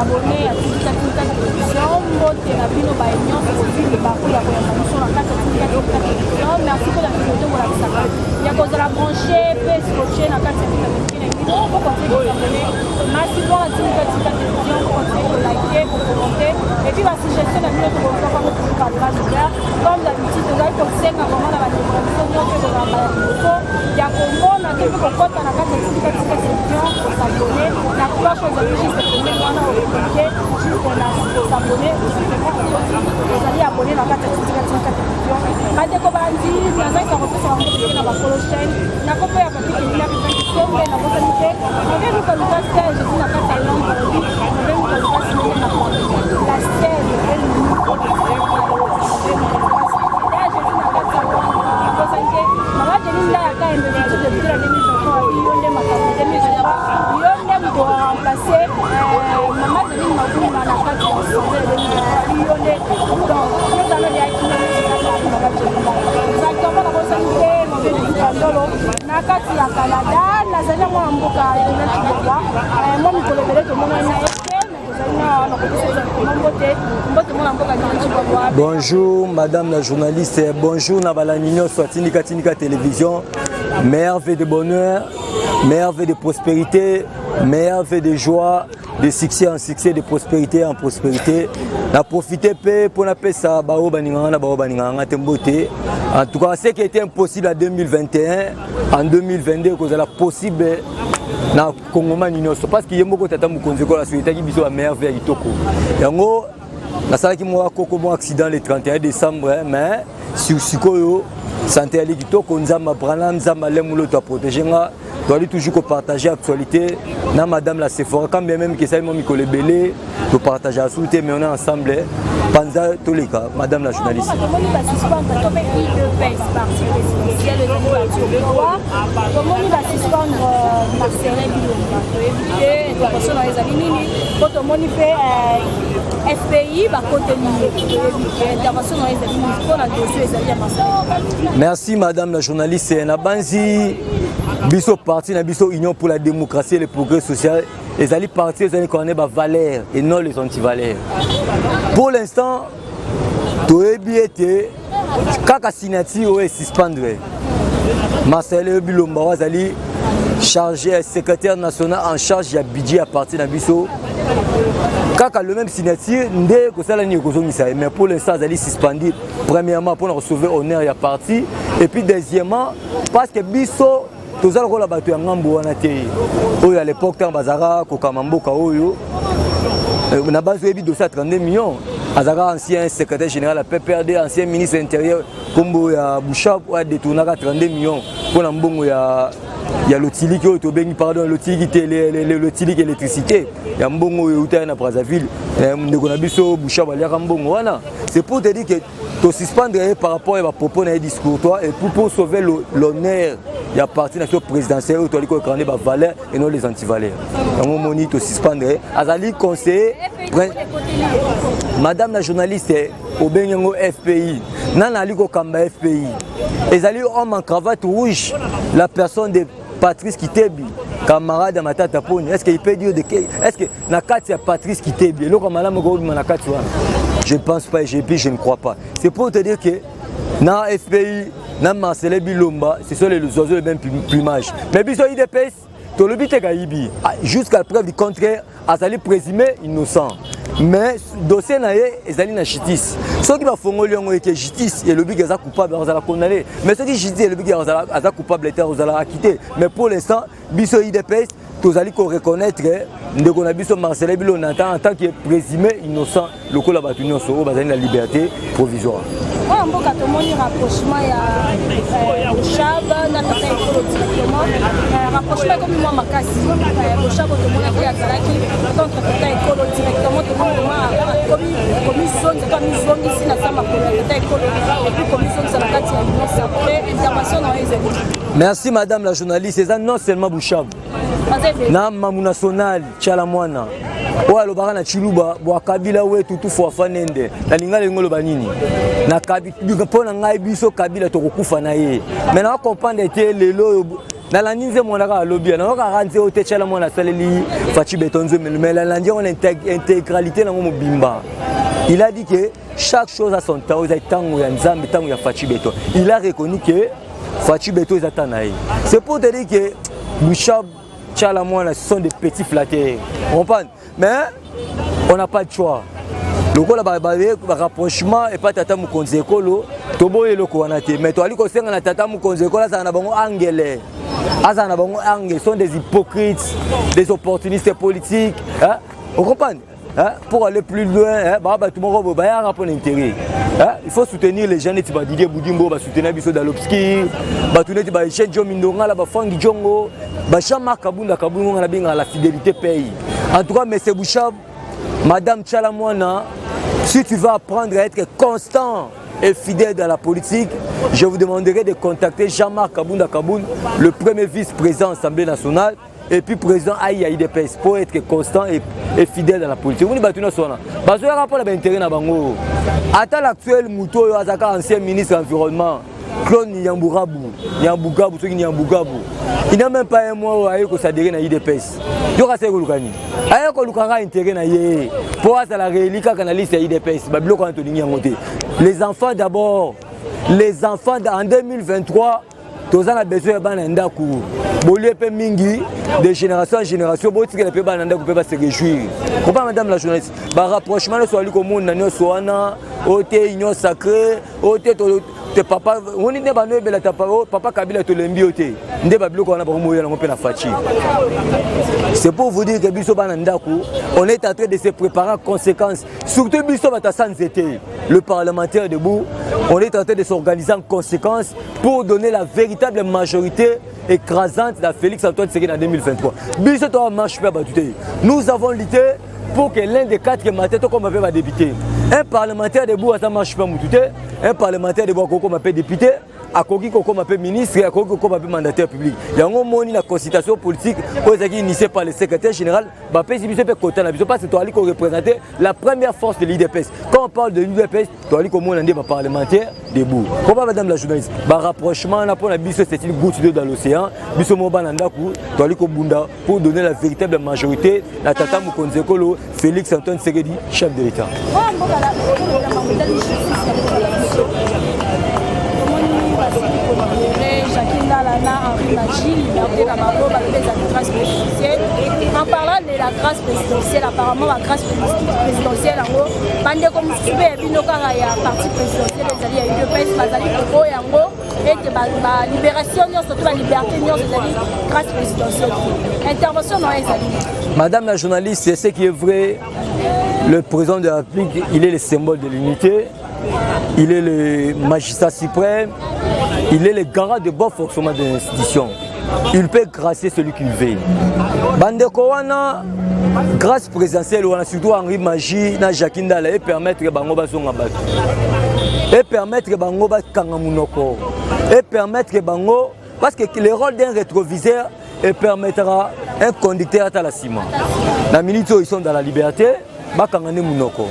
Abonnés ya Tika Tika Télévision, mbote na bino baye nyonso bozwi libaku ya koyamba biso na kati ya Tika Tika Télévision. Merci mpo na fidélité bolakisaka ya kozala branché mpe scotché na kati ya communauté na bino. Bokontinue kosabonner massivement na Tika Tika Télévision, bokontinue kolike, kocommenter et puis basuggestion na bino tokozwaka yango toujours à bras ouverts. Comme d'habitude, tozali kosenga vraiment na bandeko na biso nyonso ekozala mbala liboso ya komona te mpe kokɔta na kati ya Tika Tika Télévision, kosabonner na cloche ezali juste pembeni wana, okoklike juste na kosabonner, simplement okoti, ozali abonné na kati ya Tika Tika Télévision. Bandeko bandi, nazalisa kopesa bango te na bakolo chaîne na kombo ya Papi Kelina Kisombe, nabosani te Mabe Luka Luka Serge ezi na kati ya Londres, alobi Mabe Luka Luka Simone na la Serge Serge ezi na kati ya Londres, nabosani te Mama Jeni Ndaya Kayembe, futur député na 2023, yo nde makambo 2023, yo nde moto oremplace Mama Janine Mabunda na kati ya assemblée 2023, yo nde. Donc yozala yaki Mama Jeni Ndaya exactement, nabosani te Mabe Luka Ndolo na kati ya Canada. Nazali na mwana mboka Dina Chibokwa, mwa mikolo ebele tomonani na ye te, tozali na nakopesa exactement mbote. Mbote, mwana mboka Dina Chibokwa. Bonjour madame la journaliste, bonjour na balandi nyonso atindika Tindika Télévision. Merveille de bonheur, merveille de prospérité, merveille de joie, de succès en succès, de prospérité en prospérité. Na profité mpe mpo napesa baoyo balingaka na baoyo balingaka nga te mbote. En tout cas, ce qui était impossible en 2021, en 2022 kozala possible na kongomani nyonso, parce que ye moko tata mokonzi ekola souhaitaki biso bamerveille ya kitoko. Yango nasalaki mwa koko mwa accident le 31 décembre, mais sikoyo santé yali kitoko. Nzambe Abraham, Nzambe alemulo to aprotéger nga. Toali toujours kopartage actualité na madame la Sephora, quand bien même kesali mwa mikolo ebele topartage asu te, mais on est ensemble. Panza toleka, madame la journaliste. Tomoni basuspendre to mpe UDPS, parti présidentiel, ezali parti au pouvoir. Tomoni basuspendre Marcelin Bilomba, toyebi te intervention na ezali nini, po tomoni mpe FPI bakoteli ye, toyebi te intervention na ezali nini mpo na dossier ezali ya Marcelin. Merci madame la journaliste. Na banzi biso parti na biso, Union pour la démocratie et le progrès social, ezali parti ezali koane bavaleurs et non les antivaleurs. Pour l'instant toyebi ete kaka signature oyo esuspendre Marcel Bilomba, oyo azali chargé, secrétaire national en charge ya budget ya parti na biso, kaka le même signature nde kosala nini, ekozongisa ye. Mais pour l'instant azali suspendu, premièrement mpona kosauver honneur ya parti, et puis deuxièmement parce que biso toza lokola bato ya ngambo wana te oyo à l'époque ntango bazalaka kokama mboka oyo na base. Oyebi dossier ya 32 millions, azalaka ancien secrétaire général ya PPRD, ancien ministre intérieur, nkombo ya Bushab, oyo adetournaka 32 millions mpona mbongo ya lotiliki oyo tobengi, pardon, lotiliki te, lotiliki électricité ya mbongo oyo eutaki na Brazzaville. Ndeko na biso Bushab aliaka mbongo wana. C'est pour te dire que tosuspendre ye par rapport ya bapropos na ye discours toi, et puis pour sauver l'honneur ya parti na biso présidentiel oyo toali koincarner bavaleurs et non les antivaleurs. Yango omoni tosuspendre ye, azali conseiller. Madame la journaliste, obengi yango FPI, nani ali kokamba FPI? Ezali homme en cravate rouge, la personne de Patrice Kitebi, camarade ya Matata Poni. Est ce que il peut dire de, est ce que na kati ya Patrice Kitebi eloko malamu ekobima na kati wana? Je ne pense pas et puis je ne crois pas. C'est pour te dire que na FPI na Marcelin Bilomba, ce sont les oiseaux de même plumage. Mais biso UDPS tolobi te kayibi, jusqu'à preuve du contraire azali présumé innocent, mais dossier na ye ezali na justice. Soki bafongoli yango eke justice elobi ke aza coupable, azala condamné, mais soki justice elobi ke aza coupable te, azala acquitté. Mais pour l'instant biso UDPS tozali koreconnaître ndeko na biso Marcelin Bilomba en tant que présumé innocent, lokola bato nyonso oyo bazali na liberté provisoire. Oyo mboka tomoni rapprochement ya Boshab na tata ekolo directement, rapprochement ekomi mwa makasi. Boshab tomonaki azalaki contre tata ekolo directement, tomoni vraiment akomi komizongisa to amizongisi na sa makolo ya tata ekolo et puis komizongisa na kati ya Union sacrée. Intervention na yo ezali? Merci madame la journaliste. Eza non seulement Boshab na Mamu national Tshala Mwana oyo alobaka na Chiluba bwa Kabila wetu tufuafa nende. Nalinga lingo oloba nini mpo na ngai, biso Kabila tokokufa na ye, mais na comprendre te lelo oyo. Nalandi nzembo wana kaka lobi, nayokaka nzembo te Tshala Mwana asaleli Fatshi Béton nzembo, mais nalandi yango na intégralité nango mobimba. Il a dit que chaque chose a son temps, eza ntango ya Nzambe, ntango ya Fatshi Béton. Il a reconnu que Fatshi Béton eza temps na ye. C'est pour te dire que Bouchab, Tshala Mwana, ce sont des petits flatteurs, comprendre? Mais on n'a pas de choix. Lokola barapprochement epai tata mokonzi ekolo, toboyi eloko wana te, mais toali kosenga na tata mokonzi ekolo azala na bango angele, azala na bango angele. Sont des hypocrites, des opportunistes politiques, hein? On comprend, hein? Pour aller plus loin, hein? Ba bato moko boye bayaka mpo na intérêt, hein? Il faut soutenir les gens neti ba Didier Budimbo, basoutenir biso dans l'obscur, bato neti ba Jean Jo Mindongala, bafangi Jongo, ba Jean-Marc Kabunda Kabungo, nga nabengaka la fidélité paye. En tout cas, M. Bouchab, Madame Tshala Mwana, si tu veux apprendre à être constant et fidèle dans la politique, je vous demanderai de contacter Jean-Marc Kabunda Kaboun, le premier vice-président de l'Assemblée nationale, et puis président AI UDPS, pour être constant et fidèle dans la politique. Vous dites, bazoyaka mpo na baintérêt na bango. Ata l'actuel moto oyo azalaka ancien ministre de l'Environnement, Claude Nyamburabu, Nyambugabu, soki Nyambugabu, il n'a même pas un mois oyo aye koadhérer na UDPS. Yoka se koluka nini? Aye koluka kaka intérêt na ye mpo azala réélu kaka na liste ya UDPS. Babiloko wana tolingi yango te. Les enfants d'abord, les enfants. En 2023, toza na besoin ya bana ya ndako. Bolie mpe mingi de génération en génération, botikela mpe bana ndako mpe base réjouir. Comprends, madame la journaliste? Barapprochement nyonso ali komona nyonso wana oyo te, union sacrée oyo te, te papa oni nde bando oyebela ta papa Kabila, tolembi yo te. Nde babiloko wana bakomoya yango mpe na Fatshi. C'est pour vous dire que biso bana ndako, on est en train de se préparer en conséquence, surtout biso bato ya nzete, le parlementaire debout. On est en train de s'organiser en conséquence pour donner la véritable majorité écrasante à Félix Antoine Tshisekedi en 2023. Biso to marche mpe bato te. Nous avons lutté pour que l'un des quatre matins tokoma mpe badéputé. Un parlementaire debout aza marche mpe mutu te. Un parlementaire debout akokoma mpe député, akoki kokoma mpe ministre, akoki kokoma mpe mandataire public. Yango moni na consultation politique oyo ezalaki initié par le secrétaire général, bapesi biso mpe kota na biso, parce que toali koreprésenter la première force de l'UDPS. Quand on parle de l'UDPS, toali komona nde baparlementaire debout. Pourquoi, madame la journaliste, barapprochement wana mpona biso, c'est une goutte d'eau dans l'océan. Biso mo bana ndako toali kobunda pour donner la véritable majorité na tata mokonzi ekolo Félix Antoine Tshisekedi, chef de l'État. Oyo mboka olobela makambo etali justice ya mboka na biso, tomoni basili kolibérer Jacky Ndala na Henri Magie. Liberté na bango, balobi ezali grâce présidentielle. En parlant de la grâce présidentielle, apparemment bagrâce présidentielle yango, bandeko mosusu mpe ya bino kaka ya parti présidentiel ezali ya UDPS bazali koboya yango, ete balibération nyonso to baliberté nyonso ezali grâce présidentielle. Intervention na yo ezali? Madame la journaliste, c'est ce qui est vrai. Le président de la République, il est le symbole de l'unité, il est le magistrat suprême, il est le garant de bon fonctionnement de l'institution. Il peut gracier celui qu'il veut. Bandeko wana, grâce présidentielle wana, surtout Henri Magie na Jacky Ndala, et permettre bango bazonga bato. Et permettre bango bakanga munoko. Et permettre bango, parce que le rôle d'un rétroviseur et permettra un conducteur à la ciment. La minute où ils sont dans la liberté, bakanga nde munoko.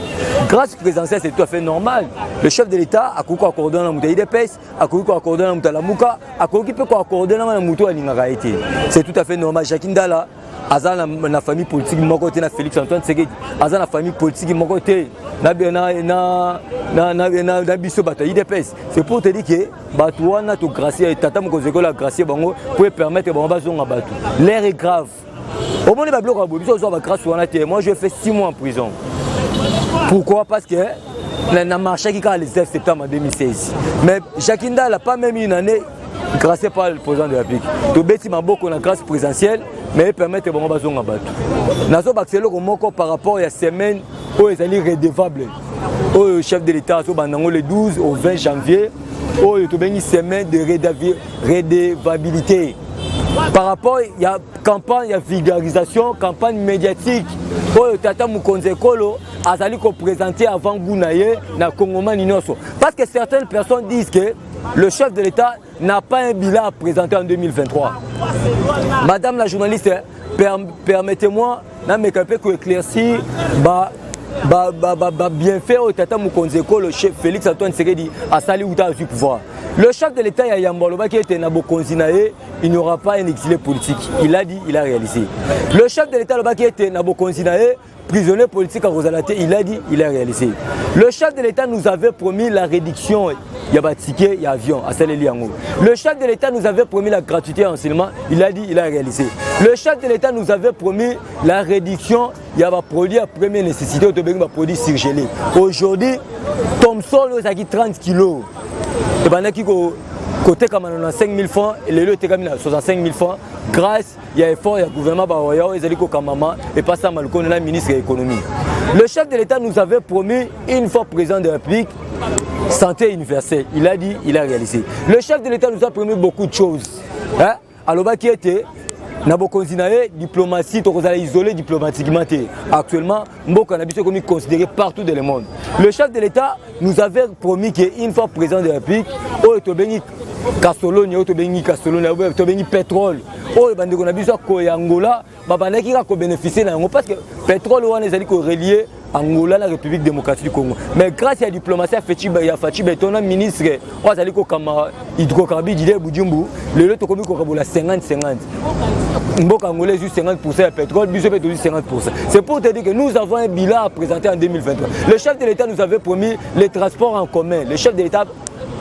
Grâce présidentielle, c'est tout à fait normal. Le chef de l'État akoki koaccorder na moto ya UDPS, akoki koaccorder na moto ya Lamuka, akoki mpe koaccorder na moto alingaka ye te. C'est tout à fait normal. Jacky Ndala aza na famille politique moko te na Félix Antoine Tshisekedi, aza na famille politique moko te na biso bato ya UDPS. C'est pour te dire que bato wana togracier, tata mokonzi ekolo agracier bango po permettre bango bazonga bato. L'heure est grave. Omoni babiloko ya boye, biso ozwa bagrâce wana te. Moi, je fais 6 mois en prison. Pourquoi? Parce que na marchaki kaka le 9 septembre 2016. Mais Jacky Ndala, pas même une année, gracié par le président de la République. Tobeti maboko na grâce présidentielle, mais permettre bango bazonga bato. Nazobakisa eloko moko par rapport ya semaine oyo ezali redevable, oyo chef de l'État azobanda yango le 12 au 20 janvier, oyo tobengi semaine de redevabilité, par rapport ya campagne ya vulgarisation, campagne médiatique oyo tata mokonzi ekolo azali koprésenter avant goût na ye na kongomani nyonso. Parce que certaines personnes disent que le chef de l'État n'a pas un bilan à présenter en 2023. Madame la journaliste, permettez-moi nameka mpe koéclaircir ba ba ba ba, ba bienfait oyo tata mokonzi ekolo chef Félix Antoine Tshisekedi asali uta azwi pouvoir. Le chef de l'État ya yambo alobaki ete na bokonzi na ye, il n'y aura pas un exilé politique. Il a dit, il a réalisé. Le chef de l'État alobaki ete na bokonzi na ye, prisonnier politique akozala te. Il a dit, il a réalisé. Le chef de l'État nous avait promis la réduction ya baticket ya avion, asaleli yango. Le chef de l'État nous avait promis la gratuité en enseignement. Il a dit, il a réalisé. Le chef de l'État nous avait promis la réduction ya baproduit ya première nécessité, oyo tobengi baproduit surgelé. Aujourd'hui, Thomson oyo ezalaki 30 kilo ebandaki kotekama na 5000 francs, lelo etekami na 65 000 francs, grâce ya effort ya gouvernement bawaya oyo ezali kokambama epasa Malukono na ministre ya Économie. Le chef de l'État nous avait promis, une fois président de la République, santé universelle. Il a dit, il a réalisé. Le chef de l'État nous a promis beaucoup de choses, hein? Alobaki ete na bokonzi na ye, diplomatie, tokozala isolé diplomatiquement te. Actuellement, mboka na biso ekomi considéré partout dans le monde. Le chef de l'État nous avait promis que, une fois président de la République, oyo tobengi kasoloni, oyo tobengi kasoloni, oyo tobengi pétrole, oyo bandeko na biso ya Angola babandaki kaka kobénéficie na yango, parce que pétrole wana ezali korelier Angola na République démocratique du Congo. Mais grâce ya diplomatie ya Fatshi Béton na ministre oyo azali kokamba hydrocarbure, Didier Budimbu, lelo tokomi kokabola 50 50. Mboka Angola ezwi 50 ya pétrole, biso mpe tozwi 50. C'est pour te dire que nous avons un bilan à présenter en 2023. Le chef de l'État nous avait promis les transports en commun. Le chef de l'État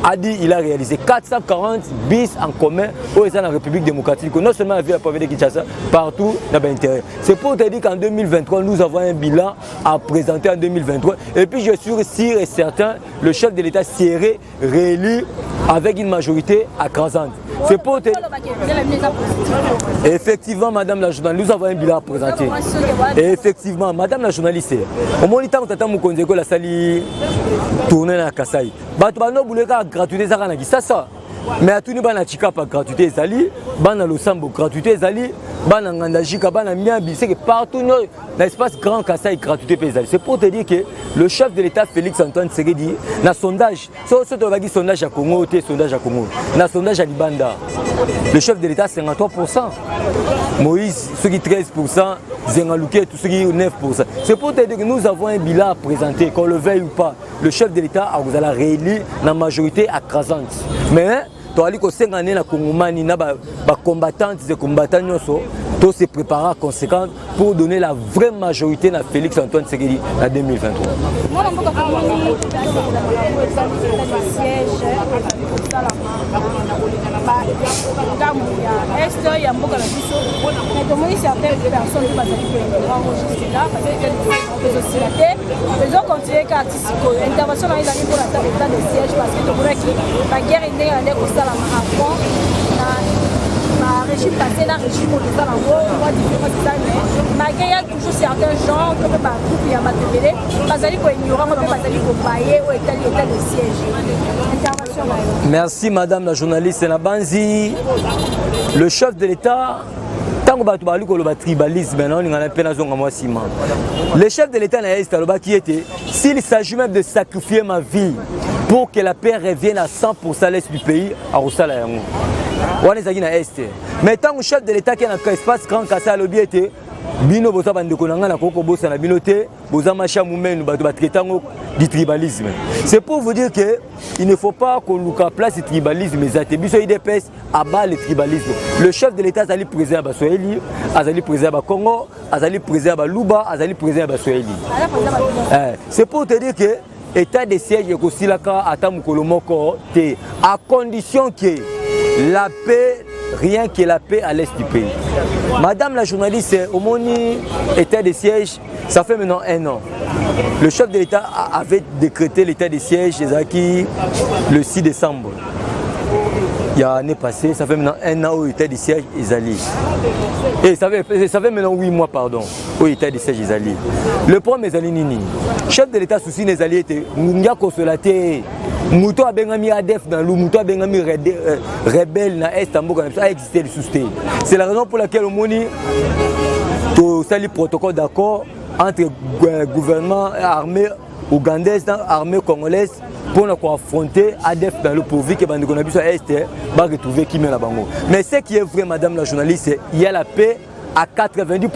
a dit, il a réalisé. 440 bis en commun oyo eza na République démocratique, non seulement la ville, la province de Kinshasa, partout na baintérieur. C'est pour te dire qu'en 2023, nous avons un bilan à présenter en 2023. Et puis je suis sûr et certain, le chef de l'État serait réélu avec une majorité écrasante. C'est pour te. Effectivement, madame la journaliste, nous avons un bilan à présenter. Et effectivement, madame la journaliste, omoni ntango tata mokonzi ekola asali tournée na Kasai, bato banobule kaka gratuité ezaka na Kisasa, mais atuni bana Tshikapa, gratuité ezali, bana Losambo, gratuité ezali, bana Ngandajika, bana Miabi, c'est que partout na espace Grand Kasai, gratuité mpe ezali. C'est pour te dire que le chef de l'État Félix Antoine Tshisekedi, na sondage, so tolobaki sondage ya Congo te, sondage ya Congo na sondage ya libanda, le chef de l'État 53, Moïse soki 13, Zenga Luketu soki 9. C'est pour te dire que nous avons un bilan à présenter. Qu'on le veuille ou pas, le chef de l'État akozala réélu na majorité écrasante. Mais toali kosenga nde na Kongomani, na bacombattantes et combattants nyonso, to se préparer conséquent pour donner la vraie majorité na Félix Antoine Tshisekedi na 2023. Mwana mboka, tomoni siège ezali kosalama ngambo ya est ya mboka na biso, mais tomoni certaines personnes mpe bazali koignorer yango jusque là, parce que ezosila te, ezocontinue kaka ti sikoyo. Intervention na ezali mpona état de siège, parce que tomonaki baguerre ndenge na nde kosalama avant na barégime passé na régime oyo eza nango, mwa différence eza, mais malgré ya toujours certains gens to mpe bagroupe ya bato ebele bazali koignore yango mpe bazali kobaye oyo etali état de siège. Intervention na yo? Merci, madame la journaliste. Na banzi le chef de l'État, ntango bato bazali koloba tribalisme, naolingana mpe nazonga mwa nsima. Le chef de l'État na est alobaki ete s'il s'agit même de sacrifier ma vie pour que la paix revienne à 100 à l'est du pays, akosala yango. Wana ezalaki na est. Mais ntango chef de l'État ke na espace Grand Kasai, alobi ete bino boza bandeko na ngai, nakoki kobosana bino te, boza masha mumenu. Bato batraite yango du tribalisme. C'est pour vous dire que il ne faut pas koluka place tribalisme eza te. Biso UDPS, à bas le tribalisme. Le chef de l'État azali président ya Baswahili, azali président ya Bakongo, azali président ya Baluba, azali président ya Baswahili. C'est pour te dire que état de siège ekosilaka ata mokolo moko te, à condition que la paix, rien que la paix à l'est du pays. Madame la journaliste, omoni état de siège, ça fait maintenant un an. Le chef de l'État avait décrété l'état de siège ezalaki le 6 décembre il y a année passée. Ça fait maintenant un an où état de siège ezali. Et ça fait maintenant 8 mois, pardon, où état de siège ezali. Le problème ezali nini? Chef de l'État, souci ezali ete ngungi akosola te, moto abengami ADF na lu, moto abengami rebelle na est ya mboka na biso aexiste lisusu te. C'est la raison pour laquelle omoni tosali protocole d'accord entre gouvernement, armée ougandaise na armée congolaise, mpona koaffronter ADF na lo, pourvu ke bandeko na biso ya est baretrouve kimia na bango. Mais ce qui est vrai, madame la journaliste, il y a la paix à 90.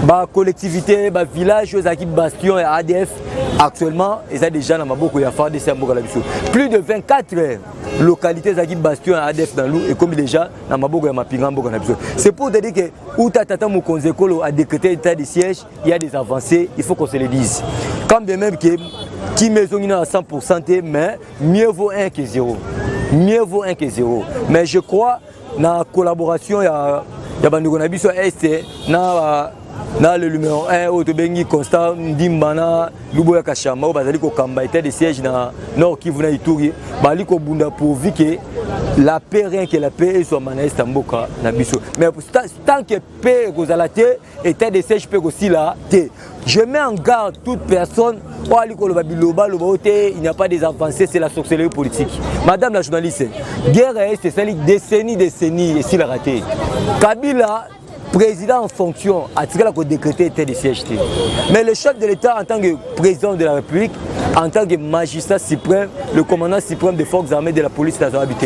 Bacollectivité, ba bavillage oyo ezalaki bastion ya ADF, actuellement eza déjà na maboko ya FARDC ya mboka na biso. Plus de 24 localité ezalaki bastion ya ADF na lu ekomi déjà na maboko ya mapinga mboka na biso. C'est pour te dire que uta tata mokonzi ekolo a décrété état de siège, il y a des avancées, il faut qu'on se le dise. Quand bien même que kimia ezongi na 100% te, mais mieux vaut un que zéro, mieux vaut un que zéro. Mais je crois na collaboration ya bandeko na biso ya Est na le numéro 1 oyo tobengi Constant Ndimba na Luboya Kashama, oyo bazali kokamba état de siège na Nord Kivu na Ituri, bazali kobunda pourvu que la paix, rien que la paix, ezwama na Est ya mboka na biso. Mais tant que paix ekozala te, état de siège mpe kosila te. Je mets en garde toute personne oyo ali koloba biloba loba oyo te, il n'y a pas des avancées, c'est la sorcellerie politique. Madame la journaliste, guerre ya Est esali décennie, décennie, esilaka te. Kabila, président en fonction, atikala kodécréter état de siège te. Mais le chef de l'État, en tant que président de la République, en tant que magistrat suprême, le commandant suprême des forces armées, de la police nationale te,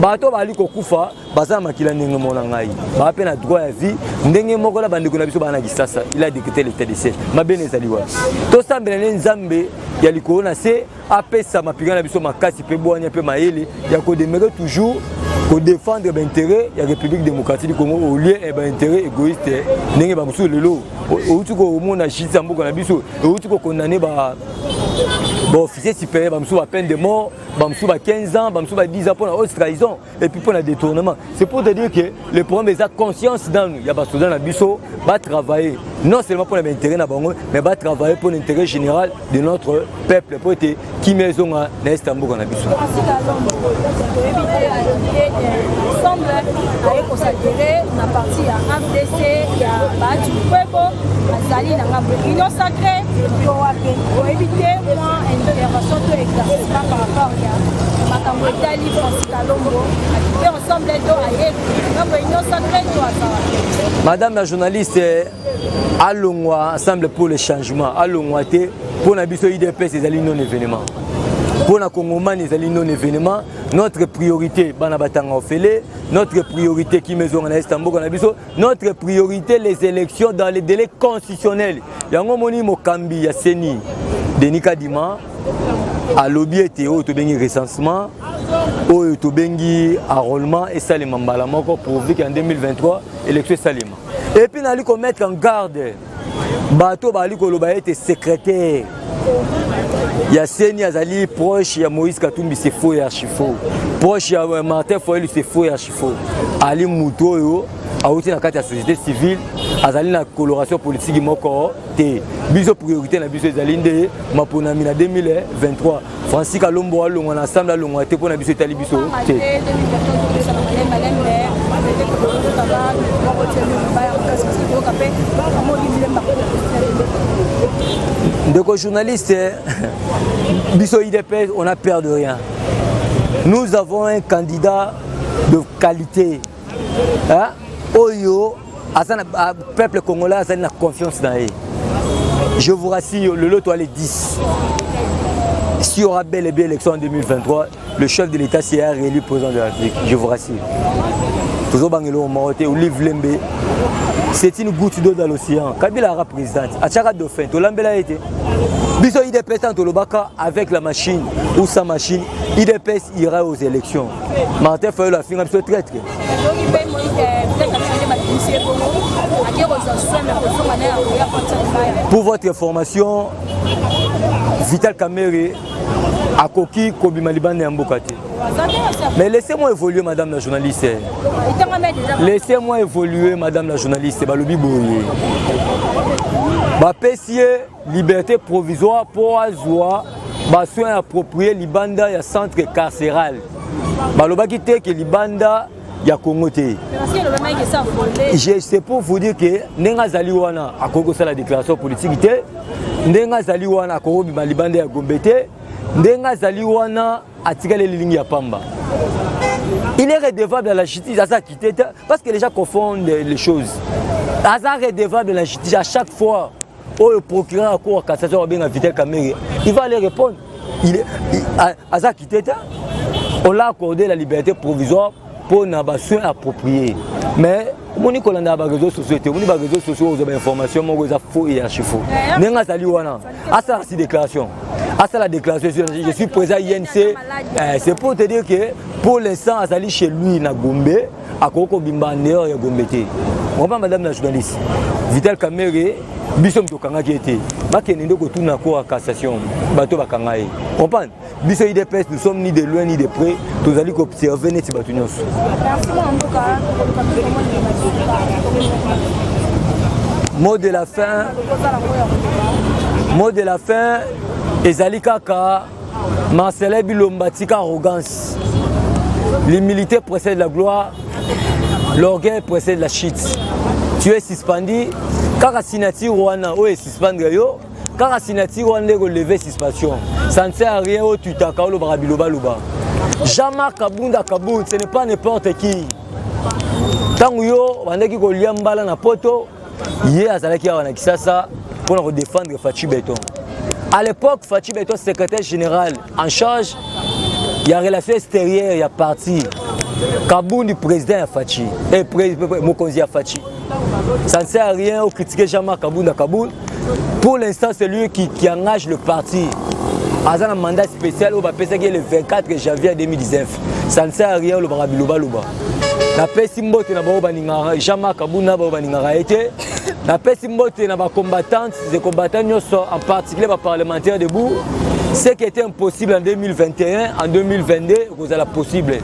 bato bazali kokufa baza na makila ndenge moko na ngai, baa mpe na droit ya vie ndenge moko na bandeko na biso baa na Kisasa. Il a décrété l'état de siège, mabene ezali wapi? Tosambela nde Nzambe ya likolo na se apesa mapinga na biso makasi mpe bwanya mpe mayele ya kodemeurer toujours kodéfendre baintérêt ya République démocratique du Congo au lieu ya baintérêt égoïste, ndenge bamosusu lelo outi komona justice ya mboka na biso outi kokondamner baofficier supérieur bamosusu ba peine de mort, bamosusu ba 15 ans, bamosusu ba 10 ans mpona haute trahison et puis mpona détournement. C'est pour te dire que le problème eza conscience nanu ya basoda na biso. Batravailler non seulement mpona baintérêt na bango, mais batravailler pour l'intérêt général de notre peuple, po ete kimia ezonga na Est ya mboka na biso. Ensemble aye kosadhérer na parti ya AFDC ya Bahati Lukwebo, azali na ngambo Union sacrée to wapi? Oyebi te mwa intervention to éclaircissement par rapport ya makambo etali Francis Kalombo, akite Ensemble to aye ngambo Union sacrée to aza wapi? Madame la journaliste, alongwa Ensemble pour le changement, alongwa te, mpo na biso UDPS ezali non événement, mpo na Kongomani ezali non événement. Notre priorité, bana batanga ofele. Notre priorité, kimia ezonga na Est mboka na biso. Notre priorité, les élections dans les délais constitutionnels. Yango moni mokambi ya CENI, Denis Kadima, alobi ete oyo tobengi recensement, oyo tobengi enrôlement esalema mbala moko, pourvu qu'en 2023 élection esalema. Et puis nali komettre en garde bato bazali koloba ete secrétaire ya CENI azali proche ya Moïse Katumbi. C'est faux et archi faux. Proche ya Martin Fayulu, c'est faux et archi faux. Ali mutu oyo awuti na kati ya société civile, azali na coloration politique moko te. Biso priorité na biso ezali nde maponami na 2023. Francis Kalombo alongwa na Ensemble, alongwa te, mpo na biso etali biso te. Malembe, peut-être mpe amoni. Ndeko journaliste, biso UDPS, on a peur de rien. Nous avons un candidat de qualité, hein? Oyo aza na peuple congolais azali na confiance na ye. Je vous rassure, le loto allait 10. S'il y aura bel et bien élection en 2023, le chef de l'État sera réélu président de la République, je vous rassure. Tozobangela moko te. Olive Lembe, c'est une goutte d'eau dans l'océan. Kabila ara présidente atiaka dauphin, tolambela ye te. Biso UDPS, tant tolobaka, avec la machine ou sans machine, UDPS ira aux élections. Martin Fayulu afinga biso traître. Soki mpe Moïse peut-être akende, babimisi ye bongo, ake kozwa soin, mais kozonga na ya koya kotia libaya. Pour votre information, Vital Kamerhe akoki kobima libanda ya mboka te. Mais laissez-moi évoluer, madame la journaliste. Laissez-moi évoluer, madame la journaliste. Balobi boye, bapesi ye liberté provisoire mpo azwa basoin approprié libanda ya centre carcéral. Balobaki te ke libanda ya Congo te. C'est pour vous dire que ndenge azali wana, akoki kosala déclaration politique te. Ndenge azali wana, akoki kobima libanda ya Gombe te. Ndenge azali wana, atikali elilingi ya pamba. Il est redevable à la justice. Aza quitté te, parce que les gens confondent les choses. Aza redevable à la justice. À chaque fois oyo procureur ya cour ya cassation abenga Vital Kamerhe, il va aller répondre. Il aza quitté te. On l'a accordé la liberté provisoire pour na basoins appropriés, mais Omoni kolanda ba réseaux sociaux te, omoni ba réseaux sociaux ozwa ba information moko eza faux et archi faux. Eh, Ndenge azali wana, asala si déclaration. Asala déclaration, je suis président INC. Eh, c'est pour te dire que pour l'instant azali chez lui na Gombe, akoki kobimba en dehors ya Gombe te. Comprends madame la journaliste? Vital Kamerhe biso moto okangaki ye te, bakende nde kotuna cour ya cassation bato bakanga ye. Comprendre? Biso UDPS, nous sommes ni de loin ni de près, tozali koobserve neti bato nyonso. Mot de la fin, mot de la fin ezali kaka Marcelin Bilomba, tika arrogance. L'humilité précède la gloire, l'orgueil précède la chute. Tu es suspendu kaka signature wana oyo esuspendre yo, kaka signature wana nde koleve suspension. Ça ne sert à rien oyo tutaka olobaka bilobaloba. Jean-Marc Kabunda Kabund, ce n'est pas n'importe qui. Ntango yo bandaki kolia mbala na poto, ye azalaki awa na Kisasa mpona kodéfendre Fatshi Béton. À l'époque, Fatshi Béton, secrétaire général en charge ya relation extérieure ya parti, Kabundi président ya Fatshi, eh, mokonzi ya Fatshi. Ça ne sert à rien de critiquer Jean-Marc Kabunda Kabund. Pour l'instant, c'est lui qui engage le parti. Aza na mandat spécial oyo bapesaki ye le 24 janvier 2019. Ça ne sert à rien olobaka bilobaloba. Napesi mbote na bango balingaka Jean-Marc Kabunda, bango balingaka ye te. Napesi mbote na bacombattantes et combattants nyonso, en particulier baparlementaire debout. Ce qui était impossible en 2021, en 2022 ekozala possible.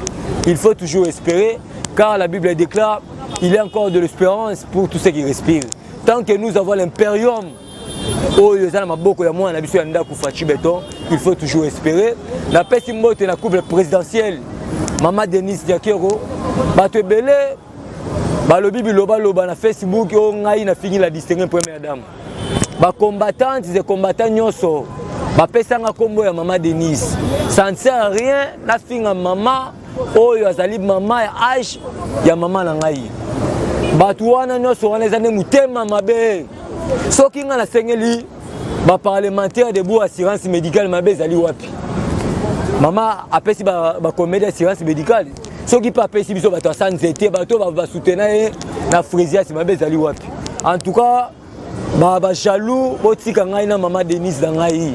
Il faut toujours espérer, car la Bible déclare il y a encore de l'espérance pour tous ceux qui respirent. Tant que nous avons l'impérium oyo eza na maboko ya mwana na biso ya ndako Fatshi Béton, il faut toujours espérer. Napesi mbote na couple présidentiel Mama Denise Nyakeru. Bato ebele balobi bilobaloba na Facebook oyo ngai nafingi la distinguée première dame. Bacombattantes et combattants nyonso bapesanga nkombo ya Mama Denise. Ça ne sert à rien nafinga mama oyo azali mama ya age ya mama na ngai. Bato wana nyonso wana eza nde motema mabe. Soki ngai nasengeli baparlementaire debout assurance médicale, mabe ezali wapi? Mama apesi bacomédie assurance médicale, soki mpe apesi biso bato asa nzete, bato basutena ye na frisias, mabe ezali wapi? En tout cas, bajaloux botika ngai na mama Denise na ngai.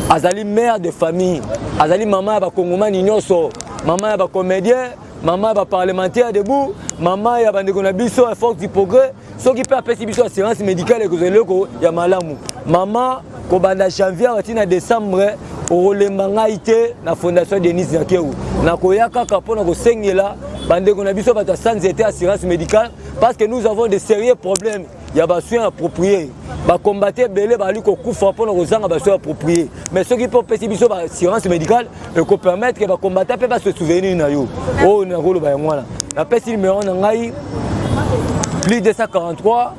Azali mère de famille, azali mama ya bakongomani nyonso, mama ya bacomédien, mama ya baparlementaire debout, mama ya bandeko na biso ya force du progrès. Soki mpe apesi biso assurance médicale, ekozala eloko ya malamu. Mama, kobanda janvier ati na décembre, okolemba ngai te na fondation Denise Nyakeru. Nakoya kaka mpona kosengela bandeko na biso bato ya sans nzete assurance médicale, parce que nous avons de sérieux problèmes ya basoins appropriés. Bakombate ebele bazali kokufa mpona kozanga basoins appropriés. Mais soki mpe opesi biso baassurance médicale, ekopermettre bakombata mpe base souvenir na yo. Oyo nakoloba yango wana. Napesi numéro na ngai: plus 243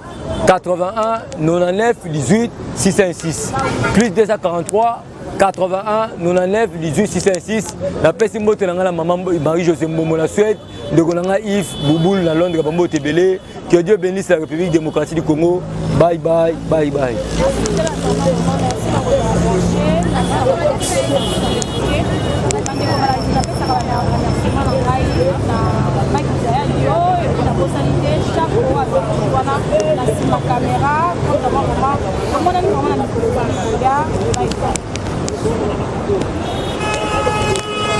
81 99 18 606, plus 243 81 99 18 606. Napesi mbote na ngai na mama Marie José Mbombo na Suède, ndeko na ngai Yves Bouboul na Londres. Bambote ebele. Que Dieu bénisse la République démocratique du Congo. Bye bye bye bye. Na nsima caméra, tomonani vraiment na mikolo ezali koya. Bye bye.